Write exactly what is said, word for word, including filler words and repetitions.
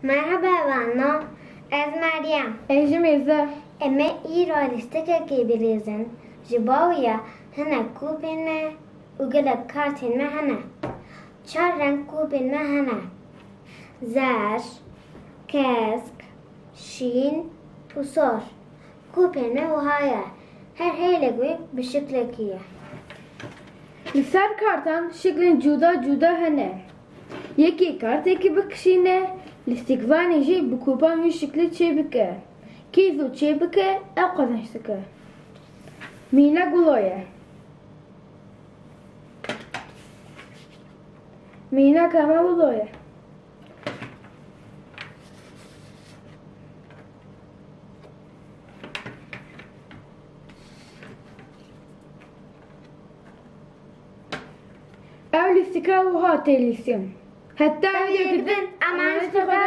Merhaba Vano, ez Meryem. Ez jî Mêze. Em ê îro lîstikekê bilîzin. Ji bo wê ya hene kûpên me û gelek kartên me hene. Çar reng kûpên me hene. Zer, kesk, şîn û sor. Kûpên me wiha ye. Her hêlek wê bi şiklekî ye. Li ser kartan şiklên cuda cuda hene. Yekê kartekî bikişîne, lîstikvanê jî bi kûpan wî şiklî çêbike. Kê zû çêbike, ew qezenç dike. Mîna gulo ye. Mîna kama gulo ye. Ew lîstika wiha tê lîstin. Heta vîdeo dibin, emanetê xwe